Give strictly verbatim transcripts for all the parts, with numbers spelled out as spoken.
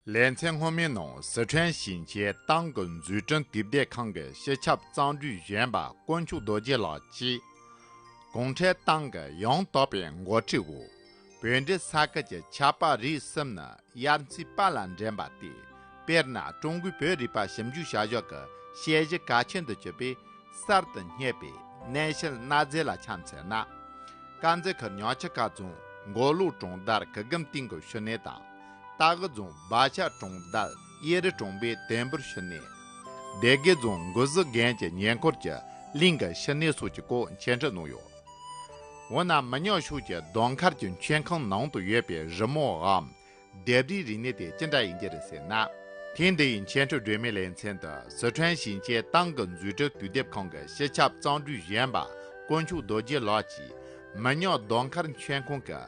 ལེ་ཚན་སྔོན་མའི་ནང་སི་ཁྲོན་ཞིང་ཆེན་ཏང་གི་འཛུགས་སྐྲུན་དུས་དེབ་ཁང་གི་སྤྱི་ཁྱབ་གཙང་སྦྲའི་གཞོན་པ་དཀོན་མཆོག་རྡོ་རྗེ་ལགས་ཀྱིས། གུང་ཁྲན་ཏང་གི་ཡང་དག་པའི་འགོ་ཁྲིད་འོག་བོད་འབྲེལ་ས་ཁུལ་གྱི་ཆབ་དཔལ་རིག་གསུམ་ནི་ཡར་ཚེས་པ་ལ་འདྲེན་པ་སྟེ། དཔེར་ན་ཀྲུང་གོའི་བོད་རིག་པ་ཞིབ་འཇུག་བྱ་གཞག་གི་དཔྱད་གཞི་གལ་ཆེན་དུ་གྱུར་པའི་གསར་དུ་རྙེད་པའི་གནས་ཤུལ་གནའ་རྫས་ལ་ཆ་མཚོན་ན། དཀར་མཛེས་ཁུལ་ཉག་ཆུ་ཁ་རྫོང་མགོ་ལོག་གྲོང་རྡལ་གུ་གུམ་སྟེང་གི་ཕྱི་ནས་དང་། སྟག་གི་རྫོང་སྦ་ཆ་གྲོང་རྡལ་གཡས་རུ་གྲོང་པའི་ཏེམ་བུར་ཕྱི་ནས། སྡེ་དགེ་རྫོང་མགོ་གཟུགས་རྒན་གྱི་ཉེ་འཁོར་གྱི་གླིང་གི་ཕྱི་ནས་སོགས་ཀྱི་སྐོར་འཆད་ཁྲིད་གནང་ཡོད། འོ་ན་མི་ཉག་ཕྱོགས་ཀྱི་གདོང་མཁར་གྱི་མཆོད་ཁང་ནང་དུ་ཡོད་པའི་རི་མོའམ་ལྡེབས་རིས་རིག་གནས་དེ་ཅི་འདྲ་ཡིན་གྱི་རེད་ཟེར་ན། ཐེངས་འདི་ཡི་འཆད་ཁྲིད་སྒྲོན་མེའི་ལེ་ཚན་དུ་སི་ཁྲོན་ཞིང་ཆེན་ཏང་གི་འཛུགས་སྐྲུན་དུས་དེབ་ཁང་གི་སྤྱི་ཁྱབ་གཙང་སྦྲའི་གཞོན་པ་དཀོན་མཆོག་རྡོ་རྗེ་ལགས་ཀྱིས་མི་ཉག་གདོང་མཁར་མཆོད་ཁང་གི་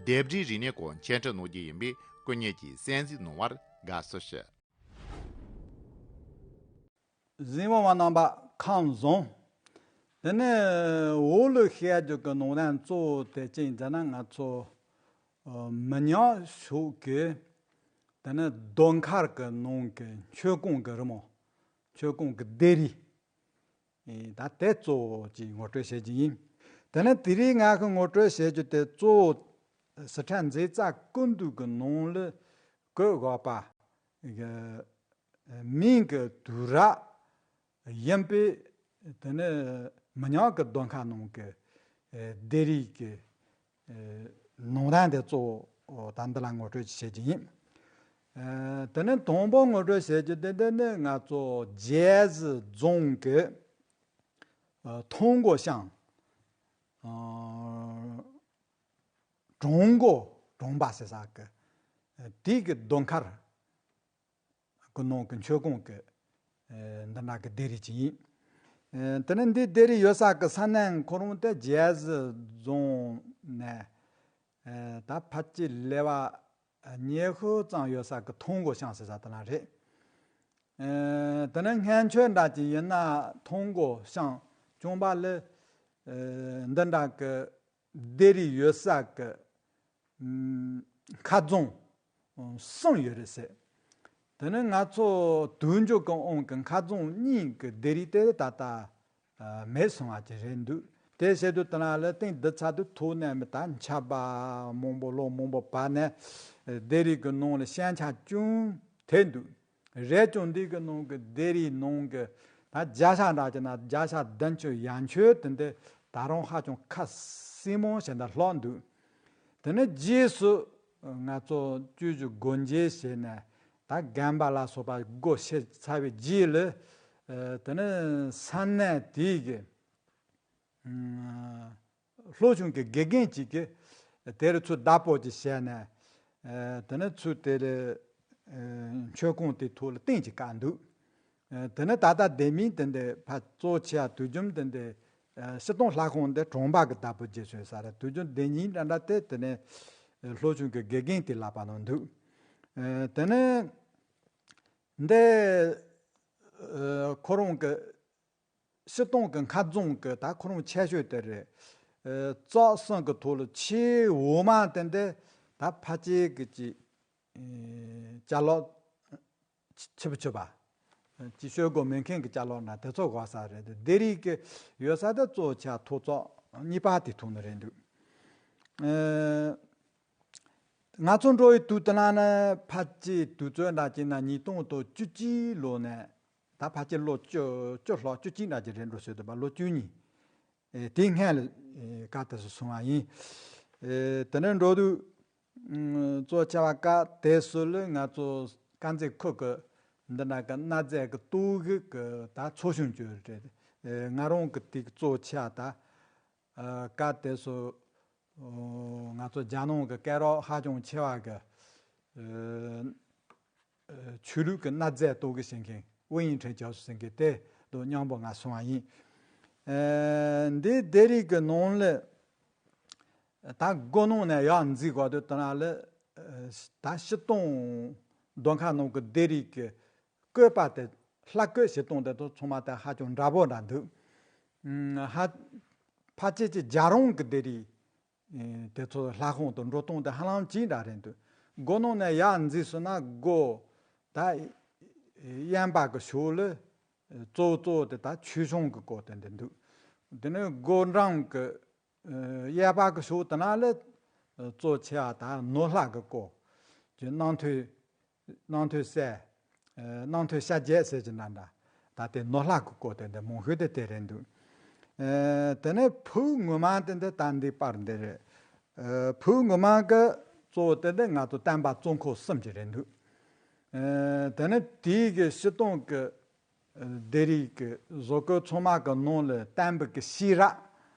ལྡེབས་རིས་རིག་གནས་སྐོར་འཆད་ཁྲིད་གནང་རྒྱུ་ཡིན་པས། སྐུ་ཉིད་ཀྱིས་གསན་གཟིགས་གནང་བར་དགའ་བསུ་ཞུ། གཟིགས་མོ་བ་རྣམ་པ་ཁམས་བཟང་། དེ་ནས་འོག་ལ་བཤད་རྒྱུ་གི་ནང་དོན་གཙོ་བོ་དེ་ཅི་ཡིན་ཟེར་ན། ང་ཚོ་ཨ་མི་ཉག་ཕྱོགས་ཀྱི་དེ་ནས་གདོང་མཁར་གྱི་ནང་གི་མཆོད་ཁང་གི་རི་མོ། མཆོད་ཁང་གི་ལྡེབས་རིས། ཨེ་ད་དེ་གཙོ་བོ་ཅིག་ངོ་སྤྲོད་བྱེད་རྒྱུ་ཡིན། དེ་ནས་དེ་རིང་ང་གི་ངོ་སྤྲོད་བྱེད་རྒྱུ་དེ་གཙོ་བོ་སི་ཁྲོན་མཛེས་རྩ་ཀུན་འདུས་ཀྱི་ནང་ལ་བཀོད་དགོས་པ་གི་མིང་གི་དུས་རབས་ཡིན་པས། དེ་ནི་མི་ཉག་གི་གདོང་ཁ་ནང་གི་ཨེ་ལྡེབས་རིས་ཀྱི་ཨེ་ནང་དོན་དེ་གཙོ་བོ་ད་འདི་ལ་ངོ་སྤྲོད་བྱེད་རྒྱུ་ཡིན། ཨེ་དེ་ནི་དང་པོ་ངོ་སྤྲོད་བྱེད་རྒྱུ་དེ་འདི་ནི་ང་ཚོ་རྒྱལ་གཞི་རྫོང་གི་ཨ་ཐང་མགོ་ཤང་ཨ་གྲོང་མགོ་གྲོང་པ་ཟེར་ས་གི་ཨ་དེ་གི་གདོང་མཁར་གི་ནང་གི་མཆོད་ཁང་གི་ཨེ་འདི་འདྲ་གི་ལྡེབས་རིས་ཅིག་ཡིན། ཨེ་དེ་ནི་འདི་ལྡེབས་རིས་ཡོད་ས་གི་ས་གནས་ཁོ་རང་དེ་རྒྱལ་གཞི་རྫོང་ནས་ཨེ་ད་ཕལ་ཆེར་ལེ་བ་ཉི་ཤུ་ཙམ་ཡོད་ས་གི་ཐང་མགོ་ཤང་ཟེར་ས་དེ་ན་རེད། ཨེ་དེ་ནི་སྔོན་ཆད་འདྲ་ཅིག་ཡིན་ན་ཐང་མགོ་ཤང་གྲོང་པ་ལ་ཨེ་འདི་འདྲ་གི་ལྡེབས་རིས་ཡོད་ས་གི་ཨམ་མཁར་རྫོང་གསུམ་ཡོད་རེད་ཟེར། དེ་ནི་ང་ཚོ་དུས་འགྱུར་གྱི་དབང་གིས་མཁར་རྫོང་གཉིས་ཀྱི་ལྡེབས་རིས་དེ་ད་ལྟ་ཨ་མེད་སོང་བ་ཅིག་རེད་འདུག་དེ་བྱེད་དུས་དེ་ན་ལ་སྟེང་འདི་ཚ་དུས་ཐོག་ནས་མི་ད་འཆར་པ་མང་པོ་ལོ་མང་པོ་བར་ནས་ལྡེབས་རིས་ཀྱི་ནང་ལ་ཞན་ཆ་ཅུང་ཐེབས་འདུག་རེད་ཀྱང་འདི་གི་ནང་གི་ལྡེབས་རིས་ནང་གི་ད་བརྒྱ་ཆ་འདྲ་ཅིག་ན་བརྒྱ་ཆ་བདུན་ཅུ་ཡན་ཆོད་དེ་འདི་ད་རུང་ཧ་ཅང་ཁ་སྲིང་མོ་ཞིག་འདི་ལྷག་འདུག་དེ་ནས་རྗེས་སུ་ང་ཚོ་བཅུ་བཞི་སྒོ་འབྱེད་བྱས་ནས་ད་རྒན་པ་ལ་སོགས་པ་སྒོ་ཕྱེ་ཚར་བའི་རྗེས་ལ་ཨ་དེ་ནས་ས་གནས་དེའི་གི་ཨ་སློབ་ཆུང་གི་དགེ་རྒན་ཅིག་གིས་དེར་ཚུར་བདག་པོ་ཅིག་བྱས་ནས་ཨ་དེ་ནས་ཚུར་དེ་ལ་ཨ་མཆོད་ཁང་དེའི་ཐོག་ལ་སྟེང་ཅིག་བཀལ་འདུག་ཨ་དེ་ནས་ད་ལྟ་དེ་མིན་དེ་འདྲའི་ཕར་གཙོ་ཆེ་བ་དུས་རྒྱུན་དེ་འདྲའི་ཨ་སྤྱི་གཏོང་ལྷ་ཁང་འདི་གྲོང་པ་གི་བདག་པོ་བྱས་ཡོད་ས་རེད། དུས་རྒྱུན་དེ་ཉིན་འདྲ་འདྲ་དེ་དེ་ནས་ཨ་སློབ་ཆུང་གི་དགེ་རྒན་དེ་ལག་པ་ནང་འདུག་ཨ་དེ་ནས་འདི་ཨ་ཁོ་རང་གི་སྤྱི་གཏོང་གི་མཁར་རྫོང་གི་ད་ཁོ་རང་ཆེ་ཤོས་དེ་རེད། ཨ་རྩ་གསུམ་གི་ཐོག་ལ་ཆེས་འོག་མ་དེ་འདི་ད་ཕལ་ཆེར་གི་ཅིག་ཨེ་ཅ་ལག་ཆི་ཆི་བུ་ཆི་བ་ཅིག་ཤོད་དགོས་མེད་མཁན་གི་ཅ་ལག་ན་དེ་ཚོ་དགོས་ས་རེད། ལྡེབས་རིས་གི་ཡོད་ས་དེ་གཙོ་ཆེ་ཐོག་བརྩེགས་གཉིས་པ་དེ་ཐོག་ནས་རེད་འདུག་ཨེ་ང་ཚོ་འགྲོ་བའི་དུས་དེ་ན་ནི་ཕལ་ཆེར་དུས་ཚོད་འདྲ་ཅིག་ན་ཉིས་སྟོང་དང་བཅུ་གཅིག་ལོ་ནས་ད་ཕལ་ཆེར་ལོ་བཅུ་བཅུ་ལྷག་བཅུ་གཅིག་འདྲ་ཅིག་རེད་འགྲོ་ཟེར་འདུག་པ། ལོ་བཅུ་གཉིས། ཨེ་དེའི་སྔན་ལ་ཨེ་བཀའ་དེ་ཚོ་གསུང་བ་ཡིན། ཨེ་དེ་ནས་འགྲོ་དུས་ཨུམ་གཙོ་ཆེ་བ་བཀའ་དེ་ཚོ་ལ་ང་ཚོ་དཀར་མཛེས་ཁུལ་གི་འདི་འདྲ་གི་གནའ་རྫས་ཀྱི་སྟོད་གཞི་གི་ད་ཚོགས་ཆུང་བཅོས་རེད། ཨེ་ང་རང་གི་དེ་གཙོ་ཆེ་བ་ད་ཨ་བཀའ་དེ་ཚོ་ཨོ་ང་ཚོ་རྒྱ་ནང་གི་སྐད་རགས་ཧ་ཅང་ཆེ་བ་གི་ཨ་ཨ་ཆོས་ལུགས་ཀྱི་གནའ་རྫས་སྟོད་གཞི་བྱེད་མཁན་ཝེ་ཡིན་ཁྲེན་ཅའོ་ཟེར་མཁན་དེ་དང་མཉམ་པོ་ང་སོང་བ་ཡིན། ཨ་འདི་ལྡེབས་རིས་ཀྱི་ནང་ལ་ད་སྒོ་ནང་ནས་ཡར་འཛུལ་དགོས་དུས་དེ་ན་ལ་ཨ་ད་སྤྱི་གཏོང་གདོང་ཁ་ནང་གི་ལྡེབས་རིས་ཀྱི་བཀོད་པ་དེ་ལྷ་བཀོད་བྱེད་སྟངས་དེ་དང་ཚང་མ་དེ་ཧ་ཅང་འདྲ་པོ་འདྲ་འདུག་ཨ་ཧ་ཕལ་ཆེར་གྱི་རྒྱལ་རོང་གི་ལྡེབས་རིས་ཨེ་དེ་ཚོ་ལྷ་ཁང་དུ་འགྲོ་སྟངས་དེ་ཧ་ལམ་གཅིག་འདྲ་རེད་འདུག་སྒོ་ནང་ནས་ཡར་འཛུལ་སོང་ན་སྒོ་ ད་གཡས་པ་གི་ཕྱོགས་ལ་གཙོ་བོ་གཙོ་བོ་དེ་ད་ཆོས་སྐྱོང་གི་སྐོར་དེ་འདི་འདུག་དེ་ནས་སྒོ་འགྲམ་གི་གཡས་པ་གི་ཕྱོགས་དེ་ན་ལ་གཙོ་ཆེ་བ་ད་ནོར་ལྷ་གི་སྐོར་གྱི་རྣམ་ཐོས། རྣམ་ཐོས་སྲས། ཨ་རྣམ་ཐོས་ཤཱཀྱ་ཟེར་གྱི་འདྲ་འདྲ། ད་དེ་ནོར་ལྷ་གི་སྐོར་དེ་འདི་མང་ཤོས་དེ་དེ་རེད་འདུག་ཨ་དེ་ནས་ཕུག་ངོ་མ་དེ་འདི་ད་འདི་པར་འདི་རེད། ཨ་ཕུག་ངོ་མ་གི་གཙོ་བོ་དེ་འདི་ང་ཚོ་བསྟན་པ་གཙོ་འཁོར་གསུམ་གྱི་རེད་འདུག་ཨ་དེ་ནས་དེའི་གི་སྤྱིར་བཏང་གི་ཨ་སྡེ་རིགས་ཀྱི་བཟོ་བཀོད་ཚང་མ་གི་ནང་ལ་བསྟན་པའི་གི་ཤེས་རབ།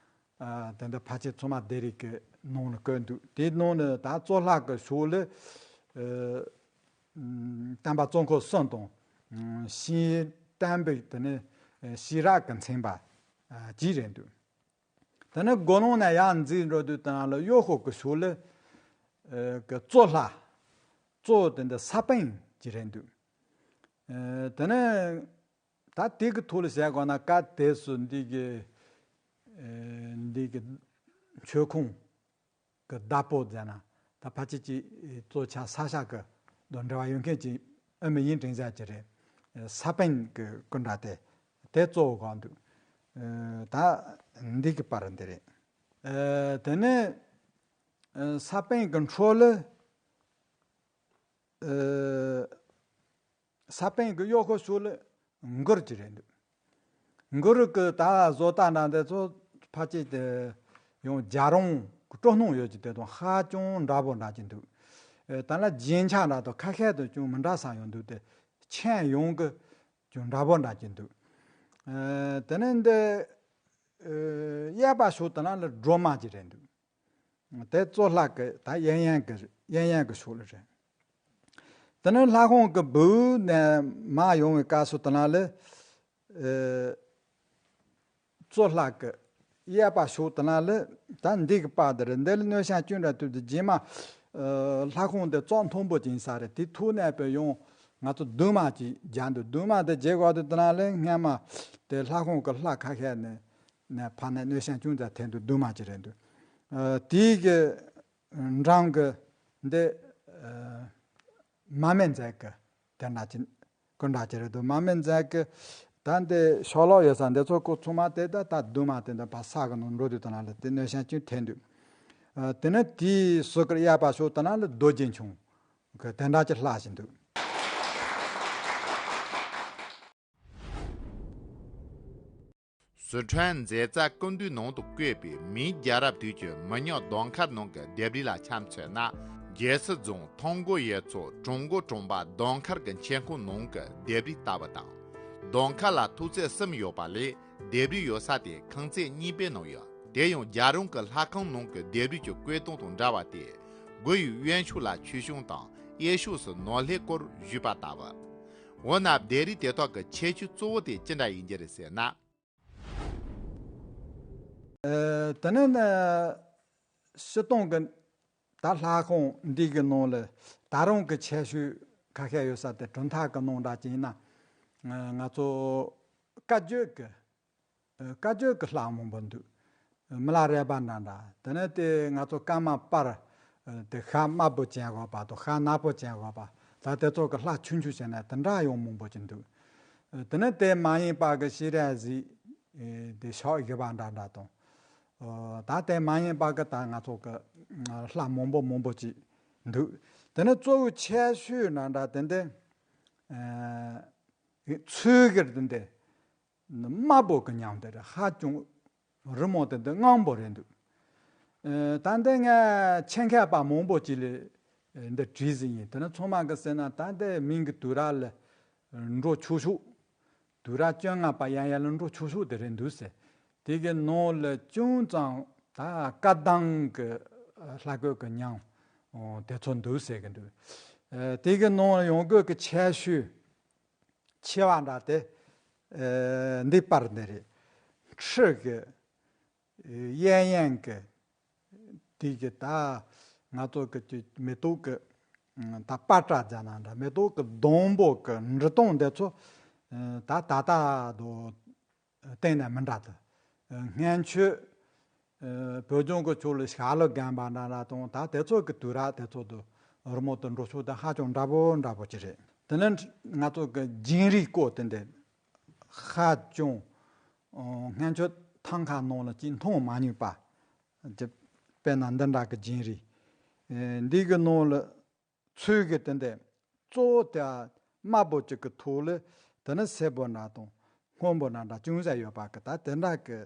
ཨ་དེ་འདྲ་ཕལ་ཆེར་ཚང་མ་སྡེ་རིགས་ཀྱི་ནང་ལ་བཀོད་འདུག་དེའི་ནང་ནས་ད་གཙོ་ལྷ་གི་ཕྱོགས་ལ་ཨ་ཨམ་བསྟན་པ་གཙོ་འཁོར་གསུམ་དང་ཨམ་ཤེས་བསྟན་པའི་དེ་ནས་ཨ་ཤེས་རབ་ཀྱི་མཚན་པ་ཨ་གཅིག་རེད་འདུག་དེ་ནས་སྒོ་ནང་ནས་ཡར་འཛེགས་འགྲོ་དུས་དེ་ན་ལ་གཡོག་ཤོག་གི་ཕྱོགས་ལ་ཨ་གི་གཙོ་ལྷ་གཙོ་བོ་དེ་འདི་ས་པཎ་གཅིག་རེད་འདུག་ཨ་དེ་ནས་ད་དེ་གི་ཐོག་ལ་བཤད་དགོས་ན་སྐབས་དེ་སུ་འདི་གི་ཨེ་འདི་གི་མཆོད་ཁུངས་ཀྱི་བདག་པོ་ཟེར་ན་ད་ཕལ་ཆེར་གྱི་གཙོ་ཆེ་ས་སྐྱ་གི་དང་འབྲེལ་བ་ཡོད་མཁན་གྱི་ཨ་མི་ཡིན་དྲན་བྱ་གྱི་རེད། ས་པཎ་གྱི་སྐུ་འདྲ་དེ་དེ་གཙོ་བོ་གང་འདུག་ཨེ་ད་འདི་གི་པར་འདི་རེད། ཨེ་དེ་ནས་ཨེ་ས་པཎ་གྱི་འཕྲོ་ལ་ཨེ་ས་པཎ་གྱི་གཡོག་ཤོག་ཕྱོགས་ལ་མགུར་གྱི་རེད་འདུག་མགུར་གྱི་ད་བཟོ་ལྟ་འདྲ་འདི་ཚོ་ཕལ་ཆེར་དེ་ཡང་རྒྱལ་རོང་གི་སྤྲོ་སྣང་ཡོད་ཀྱི་དེ་དང་ཧ་ཅང་འདྲ་པོ་འདྲ་གྱི་འདུག་ཨེ་ད་ལ་རྒྱན་ཆ་འདྲ་དང་ཁ་ཤས་དང་ཅུང་མི་འདྲ་ས་ཡང་འདུག་དེ་མཆན་ཡང་གི་ཅུང་འདྲ་པོ་འདྲ་གྱི་འདུག་ཨེ་དེ་ནས་འདི་ཨེ་གཡས་པ་ཕྱོགས་དེ་ན་ལ་སྒྲོལ་མ་གྱི་རེད་འདུག་དེ་གཙོ་ལྷ་གི་ད་གཡས་གཡོན་གི་གཡས་གཡོན་གི་ཕྱོགས་ལ་རེད། དེ་ནས་ལྷ་ཁང་གི་སྦུག་ནས་མར་ཡོང་བའི་སྐབས་སུ་དེ་ན་ལ་ཨེ་གཙོ་ལྷ་གི་གཡས་པ་ཕྱོགས་དེ་ན་ལ་ད་འདི་གི་པར་དེ་རེད། འདི་ལ་སྣོད་ཤིང་བཅུ་འདྲ་དུས་དེ་རྗེས་མ་ཨེ་ལྷ་ཁང་དེ་བཙོག་མཐོན་པོ་ཅིག་ཡིན་ས་རེད། དེ་ཐུག་ནས་པའི་ཡང་ང་ཚོ་གདུང་མ་ཅིག་རྒྱག་འདུག་གདུང་མ་དེ་རྒྱག་གོ་དུས་དེ་ན་ལ་སྔན་མ་དེ་ལྷ་ཁང་གི་ལྷ་ཁ་ཤས་ནས་ནས་ཕར་ནས་སྣོད་ཤིང་བཅུ་འདྲ་འཐེན་འདུག་གདུང་མ་ཅིག་རེད་འདུག་ཨེ་དེའི་གི་འགྲམ་གི་འདི་ཨ་མ་སྨན་རྫས་ཀྱི་དེ་འདྲ་ཅིག་སྐུ་འདྲ་ཅིག་རེད་འདུག་མ་སྨན་རྫས་ཀྱི་ད་འདི་ཤོ་ལོ་ཡོད་ས་འདི་ཚོ་ཀོ་ཚང་མ་དེ་ད་ད་གདུང་མ་དེ་འདྲ་ཕར་ས་གི་ནང་འགྲོ་དུས་དེ་ན་ལ་དེ་སྣོད་ཤིང་ཅིག་འཐེན་འདུག་ཨ་དེ་ནས་དེའི་ཟུར་གི་གཡས་པ་ཕྱོགས་དེ་ན་ལ་རྡོ་རྗེ་འཆང་གི་དེ་འདྲ་ཅིག་ལྷག་བཞིན་འདུག་ཟི་ཁྲོན་མཛེས་རྩ་ཀུན་འདུས་ནང་དུ་བཀོད་པའི་མིའི་རྒྱལ་རབས་དུས་ཀྱི་མི་ཉག་གདོང་དཀར་ནང་གི་ལྡེབས་རིས་ལ་ཆ་མཚོན་ན། རྒྱལ་སྲིད་རྫོང་ཐང་མགོ་ཡུལ་ཚོ་གྲོང་མགོ་གྲོང་པ་གདོང་དཀར་གྱི་མཆན་ཁུང་ནང་གི་ལྡེབས་རིས་ལྟ་བུ་དང་། གདོང་དཀར་ལ་ཐོག་བརྩེགས་གསུམ་ཡོད་པ་ལས་ལྡེབས་རིས་ཡོད་ས་དེ་ཁང་བརྩེགས་གཉིས་པའི་ནང་ཡོད། དེ་ཡང་རྒྱལ་རོང་གི་ལྷ་ཁང་ནང་གི་ལྡེབས་རིས་ཀྱི་བཀོད་སྟངས་དང་འདྲ་བ་སྟེ། སྒོ་ཡི་གཡོན་ཕྱོགས་ལ་ཆོས་སྐྱོང་དང་གཡས་ཕྱོགས་སུ་ནོར་ལྷའི་སྐོར་ཞུས་པ་ལྟ་བུ། འོ་ན་ལྡེབས་རིས་དེ་དག་གི་ཁྱད་ཆོས་གཙོ་བོ་དེ་ཅི་འདྲ་ཡིན་རྒྱུ་རེད་ཟེར་ན། ཨ་དེ་ནས་ནི་སྤྱིར་བཏང་གི་ད་ལྷ་ཁང་འདི་གི་ནང་ལ་ད་རུང་གི་ཁྱད་ཆོས་ཁ་ཤས་ཡོད་ས་དེ་གྲུབ་མཐའ་གི་ནང་འདྲ་ཅིག་ཡིན་ན། ང་ཚོ་བཀའ་བརྒྱུད་ཀྱི་བཀའ་བརྒྱུད་ཀྱི་ལྷ་མང་པོ་འདུག་མི་ལ་རས་པ་འདྲ་འདྲ། དེ་ནས་དེ་ང་ཚོ་ཀརྨ་པར་དེ་ཤ་དམར་པོ་ཅན་དགོས་པ་དང་ཤ་ནག་པོ་ཅན་དགོས་པ། ད་དེ་ཚོ་གི་ལྷ་ཆུང་ཆུང་བྱས་ནས་དེ་འདྲ་ཡང་མང་པོ་ཅིག་འདུག་དེ་ནས་དེ་མ་ཡིན་པ་གི་ཤེས་རབ་གཟིགས་དེ་ཕྱག་བཞི་པ་འདྲ་འདྲ་དང་། ད་དེ་མ་ཡིན་པ་གི་ད་ང་ཚོ་གི་ལྷ་མང་པོ་མང་པོ་ཅིག་འདུག་དེ་ནས་གཙོ་བོའི་ཁྱད་ཆོས་འདྲ་འདྲ་དེ་འདི་ཚུལ་གྱི་དེ་འདི་དམར་པོ་གི་ཉམས་དེ་རེད། ཧ་ཅང་རི་མོ་དེ་འདི་སྔོན་པོ་རེད་འདུག་ཨེ་ད་འདི་ངས་ཆེད་མཁས་པ་མང་པོ་ཅིག་ལ་འདི་བྲིས་ཟིན་ཡིན། དེ་ནི་ཚང་མ་གི་ཟེར་ན་ད་འདི་མིང་གི་དུས་རབས་ལ་འགྲོ་ཆོག་ཆོག་དུས་རབས་བཅོ་ལྔ་པ་ཡན་ཡན་ལ་འགྲོ་ཆོག་ཆོག་དེ་རེད་འདུག་ཟེར། དེ་གི་ནང་ལ་ཅུང་ཙམ་ད་བཀའ་གདམས་ཀྱི་ལྷ་སྐུ་གི་ཉམས་དེ་ཚོ་འདུག་ཟེར་གི་འདུག་ཨེ་དེ་གི་ནང་ལ་ཡང་སྒོས་ཀྱི་ཁྱད་ཆོས་ཆེ་བ་འདྲ་དེ་ཨེ་འདི་པར་འདི་རེད། ཁྲི་གི་གཡས་གཡོན་གི་དེ་གི་ད་ང་ཚོ་གི་ཅི་མེ་ཏོག་གི་ད་པ་ཏྲ་ཛ་ན་འདྲ་མེ་ཏོག་གི་སྡོང་པོ་གི་འབྲི་སྟངས་འདི་ཚོ་ད་ད་ལྟ་དུ་གཏན་ནས་མི་འདྲ་དེ། སྔོན་ཆད་བོད་ལྗོངས་ཀྱི་ཕྱོགས་ལ་ཤར་ལུགས་རྒན་པ་འདྲ་འདྲ་དང་ད་དེ་ཚོ་གི་དུས་རབས་དེ་ཚོ་དུ་རི་མོ་དུ་འགྲོ་ཕྱོགས་དེ་ཧ་ཅང་འདྲ་པོ་འདྲ་པོ་ཅིག་རེད། དེ་ནས་ང་ཚོ་གི་རྒྱན་རིས་སྐོར་དེ་འདི་ཧ་ཅང་སྔན་ཆད་ཐང་ཁ་ནང་ལ་ཅིག་མཐོང་མ་མྱོང་པ། དཔེར་ན་འདི་འདྲ་གི་རྒྱན་རིས། འདི་གི་ནང་ལ་ཚོས་གི་དེ་འདི་གཙོ་བོ་དེ་དམར་པོ་གཅིག་གི་ཐོག་ལ་དེ་ནས་སེར་པོ་འདྲ་དང་སྔོན་པོ་འདྲ་འདྲ་ཅུང་ཟད་ཡོད་པ་གི་ད་དེ་འདྲ་གི་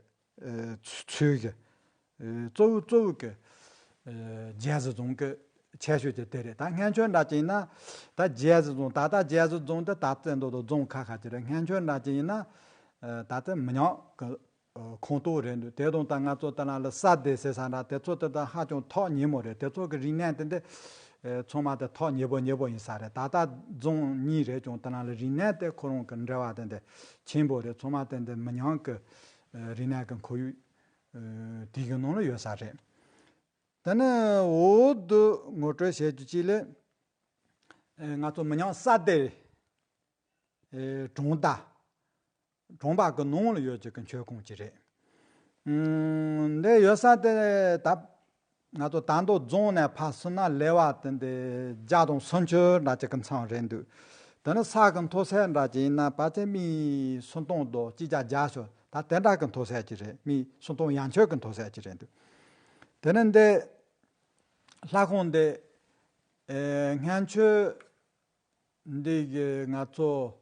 ཚོས་གི་གཙོ་བོ་གཙོ་བོ་གི་རྒྱན་གཟི་བཟུང་གི་ཁྱད་ཆོས་དེ་དེ་རེད། ད་སྔན་ཆད་འདྲ་ཅིག་ཡིན་ན་ད་རྒྱན་གཟི་བཟུང་ད་ལྟ་རྒྱན་གཟི་བཟུང་དེ་ད་བཙན་དོ་དོ་རྫོང་ཁ་ཁ་ཅིག་རེད། སྔན་ཆད་འདྲ་ཅིག་ཡིན་ན་ད་ལྟ་མི་ཉག་གི་ཁོངས་གཏོགས་རེད་འདུག་དེ་དང་ད་ང་ཚོ་ད་ལ་ལ་ས་སྡེ་ཟེར་ས་འདྲ་དེ་ཚོ་དེ་ད་ཧ་ཅང་ཐག་ཉེ་མོ་རེད། དེ་ཚོ་གི་རིག་གནས་དེ་འདི་ཚང་མ་དེ་ཐག་ཉེ་པོ་ཉེ་པོ་ཡིན་ས་རེད། ད་ལྟ་རྫོང་གཉིས་རེད་ཀྱང་ད་ལ་ལ་རིག་གནས་དེ་ཁོ་རང་གི་འབྲེལ་བ་དེ་འདི་ཆེན་པོ་རེད། ཚང་མ་དེ་འདི་མི་ཉག་གི་རིག་གནས་གི་ཁོར་ཡུག་དེ་གི་ནང་ལ་ཡོད་ས་རེད། དེ་ནས་འོག་ཏུ་ངོ་སྤྲོད་བྱེད་རྒྱུ་གཅིག་ལས། ང་ཚོ་མི་ཉག་ས་སྡེ་གྲོང་རྡལ་གྲོང་པ་གི་ནང་ལ་ཡོད་ཀྱི་གི་མཆོད་ཁང་ཅིག་རེད། འདི་ཡོད་ས་དེ་ད་ང་ཚོ་ད་མདོ་རྫོང་ནས་ཕར་སོང་ན་ལེ་བ་དེ་འདི་བརྒྱ་དང་སུམ་ཅུ་འདྲ་ཅིག་གི་མཚམས་རེད་འདུག་དེ་ནས་ས་གི་མཐོ་ཚད་འདྲ་ཅིག་ཡིན་ན་ཕལ་ཆེར་མི་སུམ་སྟོང་དང་གཅིག་བརྒྱ་བརྒྱད་ཅུ་ད་དེ་འདྲ་གི་མཐོ་ཚད་ཅིག་རེད། མི་སུམ་སྟོང་ཡན་ཆོད་གི་མཐོ་ཚད་ཅིག་རེད་འདུག་དེ་ནས་འདི་ལྷ་ཁང་འདི་སྔན་ཆད་འདི་གི་ང་ཚོ་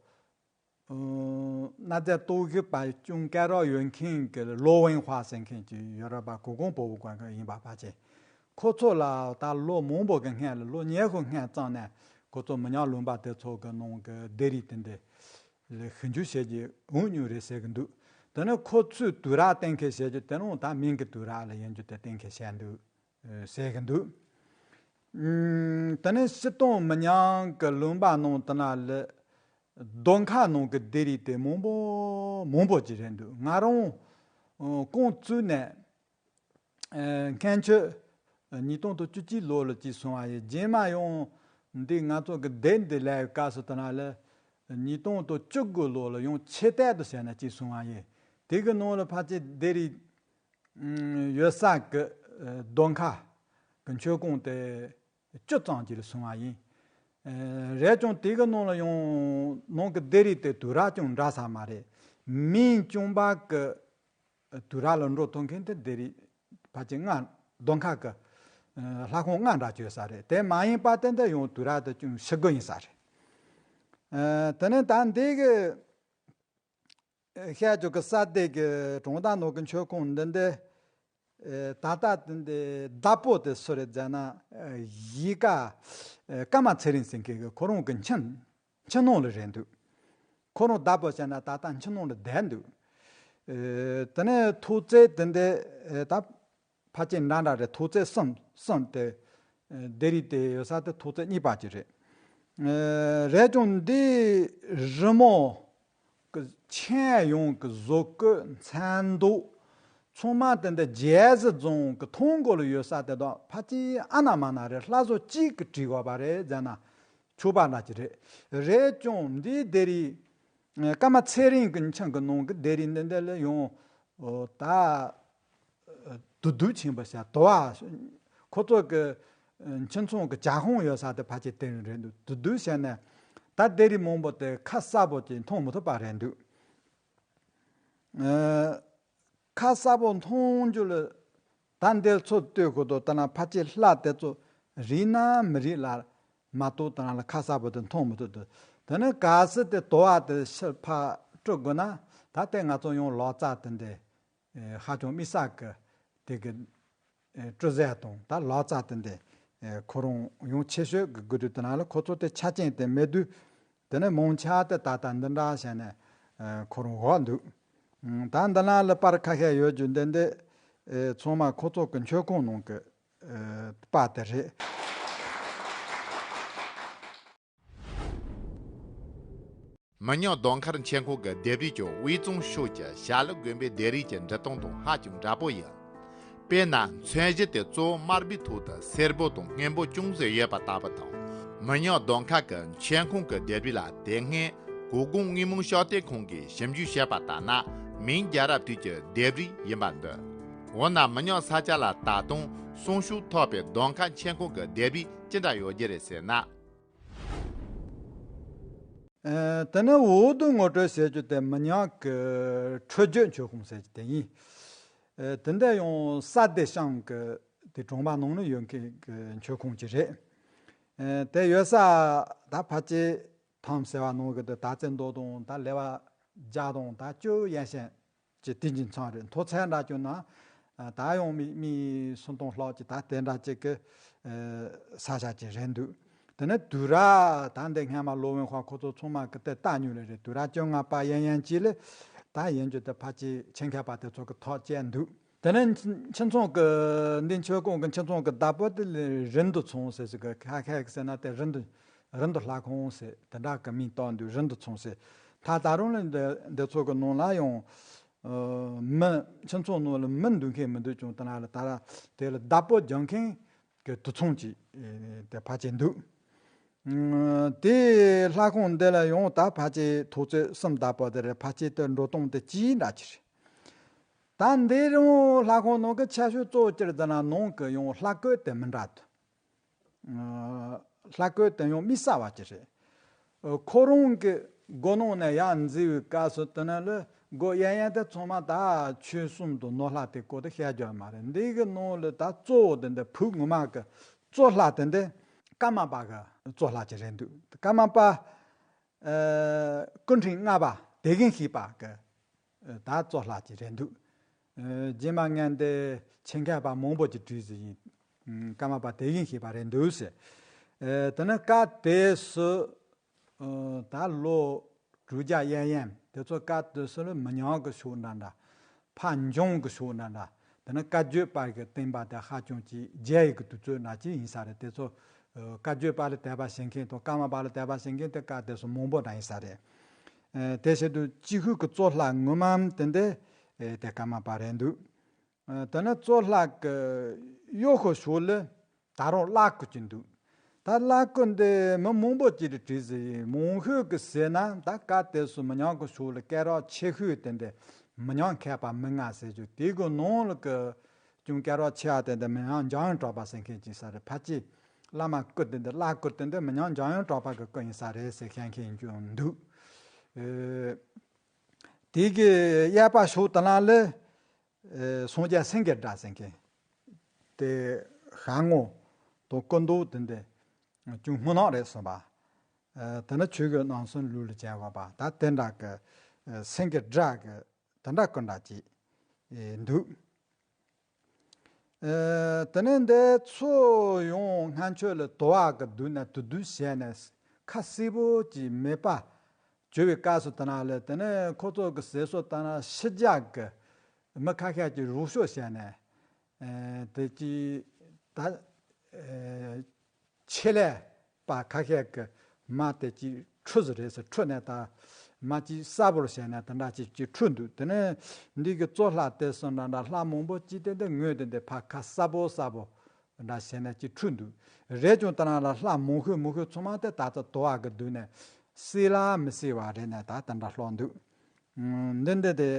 གནའ་རྫས་རྟོག་ཞིབ་པ་ཅུང་སྐད་གྲགས་ཡོད་མཁན་གྱི་ལོ་ཝེན་ཧྭ་ཟེར་མཁན་ཅིག་ཡོད་རེད་པ། གུ་གུང་བོན་པོ་སྒང་གི་ཡིན་པ་ཕལ་ཆེར། ཁོ་ཚོ་ལ་ད་ལོ་མང་པོ་གི་སྔན་ལ་ལོ་ཉི་ཤུ་སྔན་ཙམ་ནས་ཁོ་ཚོ་མི་ཉག་ལུང་པ་དེ་ཚོ་གི་ནང་གི་ལྡེབས་རིས་དེ་འདི་ལ་ཞིབ་འཇུག་བྱེད་རྒྱུ་འོང་མྱོང་རེད་ཟེར་གི་འདུག་དེ་ནས་ཁོ་ཚོས་དུས་རབས་གཏན་འཁེལ་བྱེད་རྒྱུ་དེ་རང་ད་མིང་གི་དུས་རབས་ལ་ཡིན་རྒྱུ་དེ་གཏན་འཁེལ་བྱས་འདུག་ཟེར་གི་འདུག་ཨུམ། དེ་ནས་སྤྱིར་བཏང་མི་ཉག་གི་ལུང་པ་ནང་དུ་ན་ལ་རྡོ་ཁ་ནང་གི་ལྡེབས་རིས་དེ་མང་པོ་མང་པོ་ཅིག་རེད་འདུག་ང་རང་ཨ་ཁོང་བཙུགས་ནས་ཨ་སྔན་ཆད་ཉིས་སྟོང་དང་བཅུ་གཅིག་ལོ་ལ་ཅིག་སོང་བ་ཡིན། རྗེས་མ་ཡང་འདི་ང་ཚོ་གི་སྡེ་འདི་ལས་སྐབས་སུ་དུ་ན་ལ་ཉིས་སྟོང་དང་བཅུ་དགུ་ལོ་ལ་ཡང་ཆེ་དད་དུ་བྱས་ནས་ཅིག་སོང་བ་ཡིན། དེ་གི་ནང་ལ་ཕལ་ཆེར་ལྡེབས་རིས་ཡོད་ས་གི་རྡོ་ཁ་གི་མཆོད་ཁང་དེ་བཅུ་ཙམ་ཅིག་ལ་སོང་བ་ཡིན། རེད་ཀྱང་དེ་གི་ནང་ལ་ཡང་ནང་གི་ལྡེབས་རིས་དེ་དུས་རབས་ཀྱང་འདྲ་ས་མ་རེད། མིང་བྱུང་བ་གི་དུས་རབས་ལ་འགྲོ་ཐུབ་མཁན་དེ་ལྡེབས་རིས་ཕལ་ཆེར་ལྔ། རྡོ་ཁ་གི་ལྷ་ཁང་ལྔ་འདྲ་ཅིག་ཡོད་ས་རེད། དེ་མ་ཡིན་པ་དེ་འདི་ཡང་དུས་རབས་དེ་ཅུང་ཕྱི་དགུ་ཡིན་ས་རེད། དེ་ནས་ད་འདི་གི་ཤར་ཕྱོགས་ཀྱི་ས་སྡེ་གི་གྲོང་རྡལ་ནང་གི་མཆོད་ཁང་འདི་འདི། ད་ལྟ་དེ་འདི་བདག་པོ་དེ་སུ་རེད་ཟེར་ན། གཞིས་ཀ་ཀརྨ་ཚེ་རིང་ཟེར་མཁན་གྱི་ཁོ་རང་གི་ཁྱིམ་ཁྱིམ་ནང་ལ་རེད་འདུག་ཁོ་རང་བདག་པོ་བྱས་ན་ད་ལྟ་ཁྱིམ་ནང་ལ་བསྡད་འདུག་དེ་ནས་ཐོག་བརྩེགས་དེ་འདི་ད། ཕལ་ཆེར་འདྲ་འདྲ་རེད། ཐོག་བརྩེགས་གསུམ་གསུམ་དེ། ལྡེབས་རིས་དེ་ཡོད་ས་དེ་ཐོག་བརྩེགས་གཉིས་པ་ཅིག་རེད། རེད་ཀྱང་འདི་རི་མོ་གི་མཆན་ཡང་གི་བཟོ་བཀོད་མཚན་འདོགས་ཚང་མ་དེ་འདི་རྒྱན་གཟི་བཟུང་གི་ཐང་གོ་ལ་ཡོད་ས་དེ་དག་ཕལ་ཆེར་ཨ་ན་མ་ན་རེད། ལྷ་བཟོ་གཅིག་གིས་བྲིས་དགོས་པ་རེད་ཟེར་ན་ཆོག་པ་འདྲ་ཅིག་རེད། རེད་ཀྱང་འདི་ལྡེབས་རིས་ཀརྨ་ཚེ་རིང་གི་ཁྱིམ་གི་ནང་གི་ལྡེབས་རིས་འདི་འདི་ལ་ཡང་ད། བདུད་བདུད་ཆེན་པོ་ཟེར་དོ་བ། ཁོ་ཚོ་གི་ཁྱིམ་ཚང་གི་ཇ་ཁང་ཡོད་ས་དེ་ཕལ་ཆེར་དེ་རེད་འདུག་བདུད་བདུད་བྱས་ནས་ད་ལྡེབས་རིས་མང་པོ་དེ་ཁ་གསལ་པོ་ཅིག་མཐོང་མི་ཐུབ་པ་རེད་འདུག་ཁ་གསལ་པོ་མཐོང་རྒྱུ་ལ་ད་འདིར་ཚུར་ལྟོས་དགོས་འདུག་ད་ན་ཕལ་ཆེར་ལྷ་དེ་ཚོ་རིག་ན་མི་རིག་ལ་མ་གཏོགས་ད་ན་ལ་ཁ་གསལ་པོ་དེ་མཐོང་མི་ཐུབ་འདུག་དེ་ནས་གལ་སྲིད་དེ་དོ་བ་དེ་ཕྱིར་ཕར་སྤྲོད་དགོས་ན་ད་ལྟའི་ང་ཚོ་ཡང་ལག་རྩལ་དེ་འདི། ཧ་ཅང་དམིགས་བསལ་གྱི་དེ་གི་སྤྲུལ་རྫས་དང་ད་ལག་རྩལ་དེ་འདི་ཁོ་རང་ཡང་ཆེ་ཤོས་ཀྱི་དགོས་དུས་དེ་ན་ལ་ཁོ་ཚོ་དེ་ཆ་རྐྱེན་དེ་མེད་དུས་དེ་ནས་མང་ཆེ་བ་དེ་ད་ལྟ་འདི་འདྲ་བྱས་ནས་ཁོ་རང་འོག་འདུག་ད་འདི་ན་ལ་པར་ཁ་ཤས་ཡོད་རྒྱུ་འདི་འདི་ཚང་མ་ཁོ་ཚོ་གི་མཆོད་ཁང་ནང་གི་པར་དེ་རེད། མི་ཉག་གདོང་དཀར་མཆོད་ཁང་གི་ལྡེབས་རིས་ཀྱང་དབུས་གཙང་ཕྱོགས་ཀྱི་བྱ་ལུ་དགོན་པའི་ལྡེབས་རིས་ཀྱི་འབྲི་སྟངས་དང་ཧ་ཅང་འདྲ་པོ་ཡིན། དཔེར་ན་མཚོན་བྱེད་དེ་གཙོ་བོ་དམར་པོའི་ཐོག་ཏུ་སེར་པོ་དང་སྔོན་པོ་ཅུང་ཟད་ཡོད་པ་ལྟ་བུ་དང་། མི་ཉག་གདོང་དཀར་གྱི་མཆོད་ཁང་གི་ལྡེབས་རིས་ལ་དེ་སྔའི་གུ་གུང་དངོས་མང་ཤག་སྟེགས་ཁང་གིས་ཞིབ་འཇུག་བྱས་པ་ལྟར་ན་མིང་རྒྱལ་རབས་དུས་ཀྱི་ལྡེབས་རིས་ཡིན་པར་འདོད། འོ་ན་མི་ཉག་ས་ཆ་ལ་ད་དུང་གསོན་ཤུགས་ཐོབ་པའི་གདོང་དཀར་མཆོད་ཁང་གི་ལྡེབས་རིས་ཅི་འདྲ་ཡོད་རྒྱུ་རེད་ཟེར་ན། ཨ། དེ་ནས་འོག་ཏུ་ངོ་སྤྲོད་ཟེར་རྒྱུ་དེ་མི་ཉག་གི་ཁྲོ་རྒྱུད་མཆོད་ཁང་ཟེར་རྒྱུ་དེ་ཡིན། ཨ། དེ་འདྲ་ཡང་ས་སྡེ་ཤང་གི་དེ་གྲོང་པ་ནང་ན་ཡོད་མཁན་གྱི་མཆོད་ཁང་ཅིག་རེད། ཨ། དེ་ཡོད་ས་ད་ཕལ་ཆེར་ཐང་ཟེར་བ་ནང་གི་དེ་ད་ཙེ་མདོ་དང་ད་ལེ་བ་རྒྱ་དང་ད་ཅོ་ཡན་ཤན་ཅིག་དེ་འཇིག་ཚང་རེད། མཐོ་ཚད་འདྲ་བསྐྱོན་ན་ད་ཡང་མི་མི་སུམ་སྟོང་ལྷག་ཅིག་ད་དེ་འདྲ་ཅིག་གི་ས་ཆ་ཅིག་རེད་འདུག་དེ་ནས་དུས་ར་ད་འདི་སྔ་མ་ལོ་ཝེན་ཧྭ་ཁོ་ཚོ་ཚང་མ་གི་དེ་ལྟ་མྱོང་ལེ་རེད། དུས་ར་བཅོ་ལྔ་པ་ཡན་ཡན་ཅིག་ལ་ད་ཡིན་རྒྱུ་དེ་ཕལ་ཆེར་ཆེད་མཁས་པ་དེ་ཚོ་གི་ཐག་བཅད་འདུག་དེ་ནས་ཁྱིམ་ཚང་གི་འདི་མཆོད་ཁང་གི་ཁྱིམ་ཚང་གི་བདག་པོ་དེ་ལ་རིན་དུ་ཚང་ཟེར་ཟེར་གི་ཁ་ཁ་ཟེར་ན་དེ་རིན་དུ་རིན་དུ་ལྷ་ཁང་ཟེར་དེ་འདྲ་གི་མིང་བཏགས་འདུག་རིན་དུ་ཚང་ཟེར། ད་ད་རུང་ལ་འདི་འདི་ཚོ་གི་ནང་ལ་ཡང་མི་ཁྱིམ་ཚང་ནང་ལ་མི་འདུག་མཁན་མི་འདུག་ཀྱང་དེ་ན་ལ་ད་ར་དེ་ལ་བདག་པོ་རྒྱག་མཁན་གི་དུད་ཚང་ཅིག་དེ་ཕལ་ཆེར་འདུག་དེ་ལྷ་ཁང་འདི་ལ་ཡང་ད་ཕལ་ཆེར་ཐོག་ཚད་གསུམ་བདག་པོ་དེ་རེད། ཕལ་ཆེར་དེ་འགྲོ་སྟངས་དེ་གཅིག་འདྲ་ཅིག་རེད། ད་འདི་རུང་ལྷ་ཁང་ནང་གི་ཆ་ཤོས་གཙོ་བོ་ཅིག་ཟེར་ན་ནང་གི་ཡང་ལྷ་བཀོད་དེ་མི་འདྲ་འདུག་ལྷ་བཀོད་དེ་ཡང་དམིགས་བསལ་བ་ཅིག་རེད། ཁོ་རང་གི་སྒོ་ནང་ནས་ཡར་འཛུལ་བའི་སྐབས་སུ་དེ་ནས་ལ་སྒོ་གཡས་གཡོན་དེ་ཚང་མ་ད་ཆོས་གསུམ་དང་ནོར་ལྷ་དེ་སྐོར་དེ་བཤད་རྒྱུ་མ་རེད། འདི་གི་ནང་ལ་ད་གཙོ་བོ་དེ་འདི་བོད་ངོ་མ་གི་གཙོ་ལྷ་དེ་འདི་ཀརྨ་པ་གི་གཙོ་ལྷ་ཅིག་རེད་འདུག་ཀརྨ་པ་སྐུ་ཕྲེང་ལྔ་པ་དེ་གིན་ཤེས་པ་གི་ད་གཙོ་ལྷ་ཅིག་རེད་འདུག་རྗེས་མ་ངས་འདི་ཆེད་མཁས་པ་མང་པོ་ཅིག་བྲིས་ཟིན་ཡིན། ཀརྨ་པ་དེ་གིན་ཤེས་པ་རེད་འདུག་ཟེར། དེ་ནས་སྐབས་དེ་སུ་ད་ལོ་དྲུག་བརྒྱ་གཡས་གཡོན་དེ་ཚོ་སྐབས་དེ་སུ་ལ་མི་ཉག་གི་ཕྱོགས་འདྲ་འདྲ། ཕར་འཇང་གི་ཕྱོགས་འདྲ་འདྲ། དེ་ནས་བཀའ་བརྒྱུད་པ་གི་བསྟན་པ་དེ་ཧ་ཅང་ཅིག་རྒྱས་ཡི་གི་དུས་ཚོད་འདྲ་ཅིག་ཡིན་ས་རེད། དེ་ཚོ་བཀའ་བརྒྱུད་པ་ལ་དད་པ་བྱེད་མཁན་དང་ཀརྨ་པ་ལ་དད་པ་བྱེད་མཁན་དེ་སྐབས་དེ་སུ་མང་པོ་འདྲ་ཡིན་ས་རེད། དེ་བྱེད་དུས་སྤྱི་ཁུལ་གྱི་གཙོ་ལྷ་ངོ་མ་དེ་འདི་དེ་ཀརྨ་པ་རེད་འདུག་དེ་ནས་གཙོ་ལྷ་གི་གཡོག་ཤོ་ཕྱོགས་ལ་ད་རུང་བླ་སྐུ་ཅིག་འདུག་ད་བླ་སྐུ་འདི་མི་མང་པོ་ཅིག་གིས་བྲིས་ཟིན་ཡིན། མང་ཤོས་ཀྱིས་ཟེར་ན་ད་སྐབས་དེ་སུ་མི་ཉག་གི་ཕྱོགས་ལ་སྐད་གྲགས་ཆེ་ཤོས་དེ་འདི་མི་ཉག་མཁས་པ་མི་ལྔ་ཟེར་རྒྱུ་དེ་གི་ནང་ལ་གི་ཅུང་སྐད་གྲགས་ཆེ་བ་དེ་འདི་མི་ཉག་འཇམ་དབྱངས་གྲགས་པ་ཟེར་མཁན་ཅིག་ཡིན་ས་རེད། ཕལ་ཆེར་བླ་མ་སྐུ་དེ་འདི་བླ་སྐུ་དེ་འདི་མི་ཉག་འཇམ་དབྱངས་གྲགས་པ་གི་སྐུ་ཡིན་ས་རེད་ཟེར་བཤད་མཁན་ཅུང་འདུག་དེ་གི་གཡས་པ་ཕྱོགས་དེ་ན་ལ་ཨེ་སངས་རྒྱས་སེང་གེ་སྒྲ་ཟེར་མཁན་དེ་ཞལ་ངོ་དང་སྐུ་མདོག་དེ་འདི་ཅུང་སྔོ་ནག་རེད་གསུངས་པ། ཨེ་དེ་ནི་ཆོས་གོས་རྣམ་གསུམ་ལུས་ལ་བྱིན་པ་དང་དེ་འདྲ་གི་ཨེ་སེང་གེ་སྒྲ་གི་དེ་འདྲ་སྐུ་འདྲ་ཅིག་ཨེ་འདུག་ཨེ་དེ་ནས་འདི་ཚོ་ཡང་སྔ་ཆོས་ལ་དུ་བ་གི་མདུན་ནས་དུ་དུ་བྱས་ནས་ཁ་སིལ་པོ་ཅིག་མེད་པ་བྱོས་པའི་སྐབས་སུ་དེ་ན་ལ་དེ་ནས་ཁོ་ཚོ་གི་ཟས་སོ་དེ་ན་ཕྱི་རྒྱལ་གི་མི་ཁ་ཤས་ཀྱིས་རོགས་སྐྱོར་བྱས་ནས་ཨེ་དེ་ཅིག་ད་ཨེ་ཆེད་ལས་པ་ཁ་ཤས་ཀྱིས་མ་དེ་ཅིག་འཁྲུ་ཟིག་རེད་ཟེར། འཁྲུ་ནས་ད་མ་ཅིག་གསལ་པོར་བྱས་ནས་དེ་འདྲ་ཅིག་ཅིག་འཁྲུ་འདུག་དེ་ནས་འདི་གི་གཙོ་ལྷ་དེ་སོང་འདྲ་འདྲ་ལྷ་མང་པོ་ཅིག་དེ་འདི་ངོས་དེ་འདི་ཕར་ཁ་གསལ་པོ་གསལ་པོ་འདྲ་བྱས་ནས་ཅིག་འཁྲུ་འདུག་རེད་ཀྱང་དེ་རང་ལ་ལྷ་མང་ཤོས་མང་ཤོས་ཚང་མ་དེ་ད་ལྟ་དུ་བ་གི་མདུན་ནས་སིལ་ལ་མི་སིལ་བ་རེད་ནས་ད་དེ་འདྲ་ལྷག་འདུག་འདི་འདི་དེ་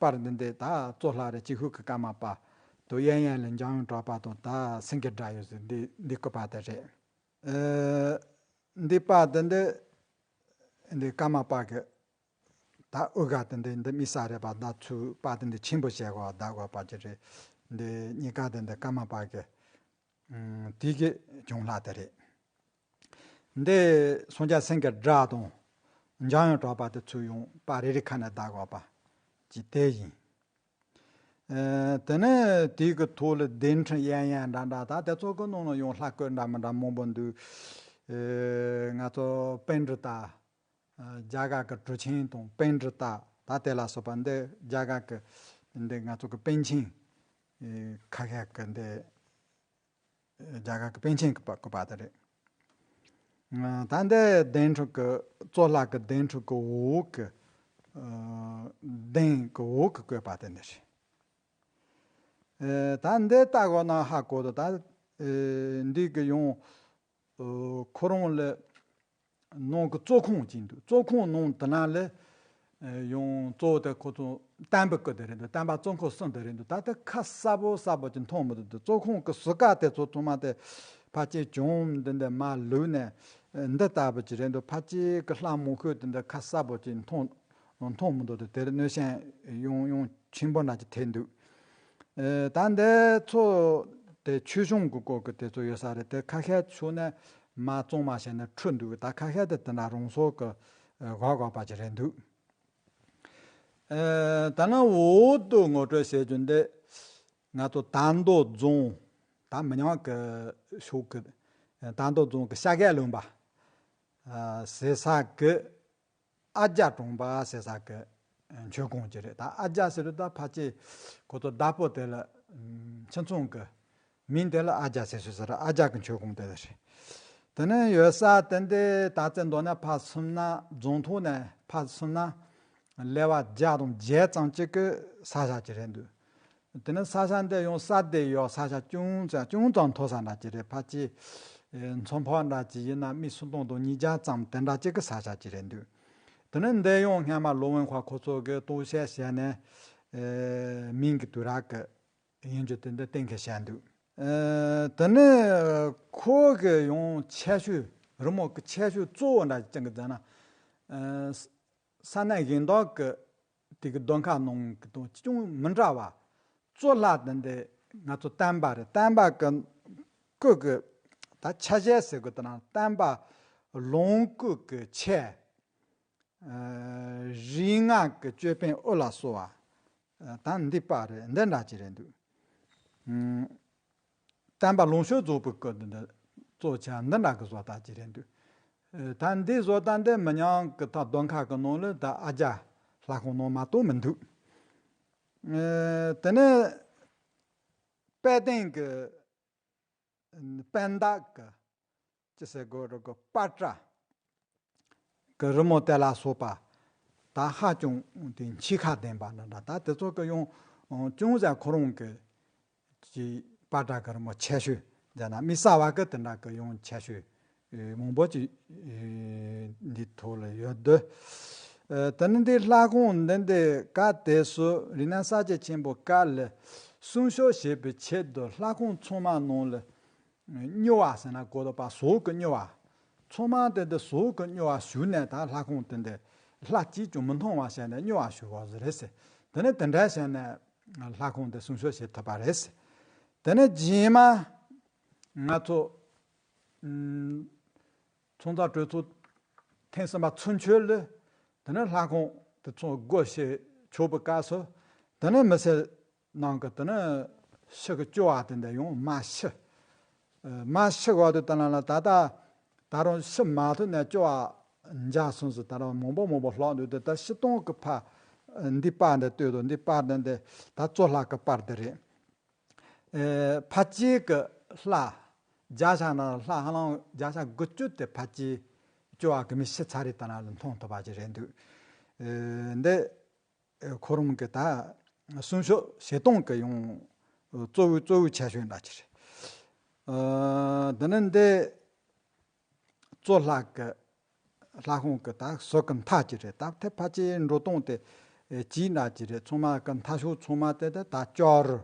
པར་འདི་འདི་ད་གཙོ་ལྷ་རེད། སྤྱི་ཁུལ་གི་ཀརྨ་པ་དང་གཡས་གཡོན་ལ་འཇམ་དབྱངས་གྲགས་པ་དང་ད་སེང་གེ་སྒྲ་ཡོད་ཟེར་འདི་འདི་བཀོད་པ་དེ་རེད། ཨེ་འདི་པར་འདི་འདི་འདི་ཀརྨ་པ་གི་ད་དབུ་ག་དེ་འདི་འདི་དམིགས་བསལ་རེད་པ། ད་ཚུར་པར་དེ་འདི་ཆེན་པོ་བྱས་གོ་བ་ད་གོ་པ་ཅི་རེད། འདི་གཉིས་ཀ་དེ་འདི་ཀརྨ་པ་གི་ཨུམ་དེ་གི་གྱང་ལྷ་དེ་རེད། འདི་སངས་རྒྱས་སེང་གེ་སྒྲ་དང་འཇམ་དབྱངས་གྲགས་པ་དེ་ཚུར་ཡང་པར་རེ་རེ་ཁ་ནས་བཏགས་དགོས་པ་ཅིག་དེ་ཡིན། ཨེ་དེ་ནས་དེ་གི་ཐོག་ལ་གདན་ཁྲི་གཡས་གཡོན་འདྲ་འདྲ་ད་དེ་ཚོ་གི་ནང་ལ་ཡང་ལྷ་བཀོད་འདྲ་མི་འདྲ་མང་པོ་འདུག་ཨེ་ང་ཚོ་པཎྜི་ཏ་རྒྱ་གར་གི་གྲུབ་ཆེན་དང་པཎྜི་ཏ་ད་དེ་ལ་སོགས་པ་འདི་རྒྱ་གར་གི་འདི་ང་ཚོ་གི་པཎ་ཆེན་ཨེ་ཁ་ཤས་གི་འདི་རྒྱ་གར་གི་པཎ་ཆེན་གི་པ་གི་པར་དེ་རེད། ད་འདི་གདན་ཁྲི་གི་གཙོ་ལྷ་གི་གདན་ཁྲི་གི་འོག་གི་ཨ་གདན་གི་འོག་གི་བཀོད་པ་དེ་འདི་རེད། ཨེ་ད་འདི་ལྟ་གོ་ན་ཧ་གོ་དོ། ད་ཨེ་འདི་གི་ཡང་ཨ་ཁོ་རང་ལ་ནང་གི་གཙོ་ཁང་ཅིག་འདུག་གཙོ་ཁང་ནང་དེ་ན་ལ་ཨེ་ཡང་གཙོ་བོ་དེ་ཁོ་ཚོ་བསྟན་པའི་སྐུ་དེ་རེད་འདུག་བསྟན་པ་གཙོ་འཁོར་གསུམ་དེ་རེད་འདུག་ད་ལྟ་ཁ་གསལ་པོ་གསལ་པོ་ཅིག་མཐོང་མི་ཐུབ་འདུག་གཙོ་ཁང་གི་ཟུར་ཀ་དེ་ཚོ་ཚང་མ་དེ་ཕལ་ཆེར་གྱང་འདི་འདི་མར་བླུགས་ནས་ འདི་ལྟ་བུ་ཅིག་རེད་འདུག་ཕལ་ཆེར་གི་ལྷ་མང་ཤོས་དེ་འདི་ཁ་གསལ་པོ་ཅིག་མཐོང་མཐོང་མི་འདུག་དེ་དེར་གནོད་ཤན་ཡང་ཡང་ཆེན་པོ་འདྲ་ཅིག་ཐེབས་འདུག་ཨེ། ད་འདི་ཚོ་དེ་ཆོས་གཞུང་གི་སྐོར་གི་དེ་ཚོ་ཡོད་ས་རེད། དེ་ཁ་ཤས་ཚོ་ནས་མ་གཙང་མ་བྱས་ནས་འཁྲུད་འདུག་ད་ཁ་ཤས་དེ་དེ་འདྲ་རང་སོར་གི་ཨེ་གོ་དགོས་པ་ཅིག་རེད་འདུག་ཨེ། ད་ནི་འོག་ཏུ་ངོ་སྤྲོད་བྱེད་རྒྱུ་འདི་ང་ཚོ་དར་མདོ་རྫོང་། ད་མི་ཉག་གི་ཕྱོགས་ཀྱི་དར་མདོ་རྫོང་གི་ཤ་རྒད་ལུང་པ་ཟེར་ས་གི་ཨ་རྒྱ་གྲོང་པ་ཟེར་ས་གི་མཆོད་ཁང་ཅིག་རེད། ད་ཨ་རྒྱ་ཟེར་དུས་ད་ཕལ་ཆེར་ཁོ་ཚོ་བདག་པོ་དེ་ལ་ཁྱིམ་ཚང་གི་མིང་དེ་ལ་ཨ་རྒྱ་ཟེར་སྲོལ་ཟེར། ཨ་རྒྱ་གི་མཆོད་ཁང་དེ་ལ་རེད། དེ་ནས་ཡོད་ས་དེ་འདི་ད་རྩེ་མདོ་ནས་ཕར་སོང་ན་རྫོང་ཐོག་ནས་ཕར་སོང་ན་ལེ་བ་བརྒྱ་དང་བརྒྱད་ཙམ་ཅིག་གི་ས་ཆ་ཅིག་རེད་འདུག་དེ་ནས་ས་ཆ་འདི་ཡང་ས་དེ་ཡོད་ས་ཆ་ཅུང་ཙམ་ཅུང་ཙམ་མཐོ་ས་འདྲ་ཅིག་རེད། ཕལ་ཆེར་མཚོ་འཕགས་འདྲ་ཅིག་ཡིན་ན་སྨི་སུམ་སྟོང་དང་ཉིས་བརྒྱ་ཙམ་དེ་འདྲ་ཅིག་གི་ས་ཆ་ཅིག་རེད་འདུག་དེ་ནས་འདི་ཡང་སྔན་མ་ལོ་ཝེན་ཧྭ་ཁོ་ཚོ་གི་རྟོག་དཔྱད་བྱས་ནས་མིང་གི་དུས་རབས་གི་ཡིན་རྒྱུ་དེ་འདི་གཏན་འཁེལ་བྱས་འདུག་ཨེ། དེ་ནས་ཁོ་གི་ཡང་ཁྱད་ཆོས་རི་མོ་གི་ཁྱད་ཆོས་གཙོ་བོ་འདྲ་ཅིག་གི་ཟེར་ན། ཨེ། ས་གནས་གཞན་དག་གི་དེ་གི་རྡོ་ཁང་ནང་གི་དང་ཅུང་མི་འདྲ་བ། གཙུག་ལག་དེ་འདི་ང་ཚོ་བསྟན་པ་རེད། བསྟན་པ་གི་སྐུ་གི་ད་ཆ་ཤས་ཟེར་དགོས། དེ་ན་བསྟན་པ་ལོངས་སྐུ་གི་ཆས། ཨ། རིགས་ལྔ་གི་ཅོད་པན་དབུ་ལ་གསོལ་བ། ཨ། ད་འདི་པར་རེད། འདི་འདྲ་ཅིག་རེད་འདུག་ཨུམ། བསྟན་པ་ལོངས་སྤྱོད་རྫོགས་པའི་སྐུ་འདི་འདྲ་གཙོ་ཆེ་འདི་འདྲ་གི་བཟོ་ལྟ་ཅིག་རེད་འདུག་ཨ། ད་འདི་བཟོ་ལྟ་འདི་མི་ཉག་གི་ད་རྡོ་ཁང་གི་ནང་ལ་ད་ཨ་རྒྱ་ལྷ་ཁང་ནང་མ་གཏོགས་མི་འདུག་ཨ། དེ་ནས་དཔལ་ལྡན་གི་པད་ཟླ་གི་ཅི་ཟེར་དགོས་རེད་གོ། པ་ཏྲ་གི་རི་མོ་དེ་ལ་སོགས་པ་ད་ཧ་ཅང་དེ་འཁྱིལ་ཁ་ལྡན་པ་འདྲ་འདྲ། ད་དེ་ཚོ་གི་ཡང་ཅུང་ཟད་ཁོ་རང་གི་ཅིག་པ་ཏྲ་གི་རི་མོ་ཆེ་ཤོས་མཛད་ན་མི་གསར་བ་གི་དེ་འདྲ་གི་ཡང་ཆེ་ཤོས་མང་པོ་ཅིག་འདི་ཐོག་ལ་ཡོད་དེ། ཨ། དེ་ནི་འདི་ལྷ་ཁང་འདི་འདི་ག་དེ་སུ་རིག་གནས་གསར་བརྗེ་ཆེན་པོ་སྐབས་ལ་སྲུང་སྐྱོབ་བྱེད་པའི་ཆེད་དུ་ལྷ་ཁང་ཚང་མ་ནང་ལ་སྨྱུག་བ་ཟེར་ན་གོ་ལྡོག་པ་ཟོག་གི་སྨྱུག་བ། ཚང་མ་དེ་འདི་ཟོག་གི་སྨྱུག་བ་ཞུགས་ནས་ད་ལྷ་ཁང་དེ་འདི་ལྷ་གཅིག་ཀྱང་མི་མཐོང་བ་བྱས་ནས་སྨྱུག་བ་ཞུགས་པ་ཟིག་རེད་ཟེར། དེ་ནས་དེ་འདྲ་བྱས་ནས་ལྷ་ཁང་དེ་སྲུང་སྐྱོབ་བྱེད་ཐུབ་པ་རེད་ཟེར། དེ་ནས་རྗེས་མ་ང་ཚོ་ཨུམ། ཚོང་རྫས་གྲོས་ཚོགས་ཐེངས་གསུམ་པ་ཚུན་ཆོད་ལ་དེ་ནས་ལྷ་ཁང་དེ་ཚོ་སྒོ་ཕྱེ་ཆོག་པའི་སྐབས་སུ་དེ་ནས་མི་སེར་ནང་གི་དེ་ནས་ཕྱི་གི་སྐྱོ་བ་དེ་འདྲ་ཡང་མར་ཕྱི། ཨ། མར་ཕྱི་བར་དུ་ད་ལ་ལ་ད་ལྟ་ད་རུང་ཕྱི་མ་ཐུབ་ནས་སྐྱོ་བ་འཇགས་སོང་ཟིག་ད་རུང་མང་པོ་མང་པོ་ལྷག་འདུག་དེ་ད་ཕྱི་སྟོང་གི་ཕ་འདི་པར་འདི་ལྟོས་དང་། འདི་པར་འདི་འདི་ད་གཙུག་ལག་གི་པར་འདི་རེད། ཨེ། ཕལ་ཆེར་གི་ལྷ་བརྒྱ་ཆ་ནང་ལྷ་ཧ་ལམ་བརྒྱ་ཆ་དགུ་བཅུ་དེ་ཕལ་ཆེར་སྐྱོ་བ་གི་མི་ཤི་ཚར་རེད། ད་ན་ལ་མཐོང་ཐུབ་པ་ཅིག་རེད་འདུག་ཨེ། འདི་ཁོ་རང་གི་ད་སྲུང་སྐྱོབ་བྱེད་སྟངས་གི་ཡང་གཙོ་བོའི་གཙོ་བོའི་ཆ་ཤོས་འདྲ་ཅིག་རེད། ཨ། འདི་ནི་འདི་གཙུག་ལག་གི་ལྷ་ཁང་གི་ད་ཟུར་གི་མཐའ་ཅིག་རེད། ད་དེ་ཕལ་ཆེར་འགྲོ་སྟངས་དེ་གཅིག་འདྲ་ཅིག་རེད། ཚང་མ་གི་མཐའ་ཤོག་ཚང་མ་དེ་དེ་ད་ལྕགས་རི།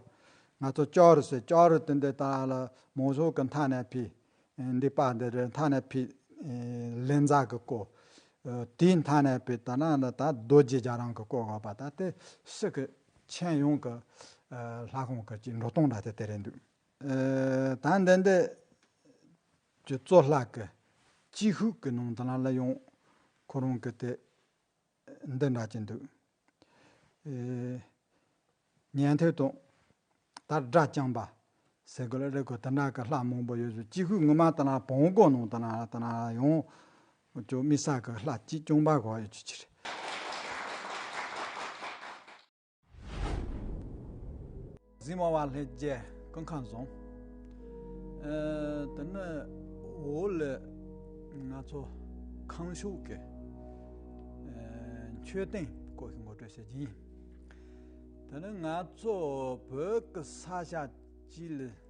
ང་ཚོ་ལྕགས་རི་ཟེར། ལྕགས་རི་དེ་འདི་ད་ལ་མང་ཤོས་གི་མཐའ་ནས་ཕུལ། འདི་པར་འདི་རེད། མཐའ་ནས་ཕུལ། ལན་ཚ་གི་སྐོར། དེའི་མཐའ་ནས་ཕུལ་ད་ན་ནི་ད་རྡོ་རྗེ་རྒྱ་རང་གི་སྐོར་བ་པ་ད་དེ་སྲིད་གི་ཁྱེད་ཡོངས་གི་ལྷ་ཁང་གི་ཅིག་འགྲོ་སྟངས་འདྲ་དེ་དེ་རེད་འདུག་ཨེ། ད་འདི་འདི་ཀྱི་གཙུག་ལག་གི་སྤྱི་ཤུགས་ཀྱི་ནང་དུ་ལ་ཡང་ཁོ་རང་གི་དེ་འདི་འདྲ་ཅིག་འདུག་ཨེ། ཉན་ཐོས་དང་ད་སྒྲ་བརྐྱངས་པ་ཟེར་དགོས་ལ་རེད་གོ། དེ་འདྲ་གི་ལྷ་མང་པོ་ཡོད་ཟེར། སྤྱི་ཤུགས་ངོ་མ་དེ་ན་བོང་གོ་ནང་དེ་ན་དེ་ན་ཡང་ཅོ་མི་ས་གི་ལྷ་གཅིག་རྐྱང་པ་གོ་ཡོད་ཅི་ཅི་རེད། གཟིགས་མོ་བ་ལྷན་རྒྱས་སྐུ་ཁམས་བཟང་། ཨ། དེ་ནི་འོག་ལ་ང་ཚོ་ཁམས་ཕྱོགས་ཀྱི་ཨ་མཆོད་རྟེན་སྐོར་ཞིག་ངོ་སྤྲོད་བྱེད་ཀྱི་ཡིན། དེ་ནི་ང་ཚོ་བོད་ཀྱི་ས་ཆ་གཅིག་ལ་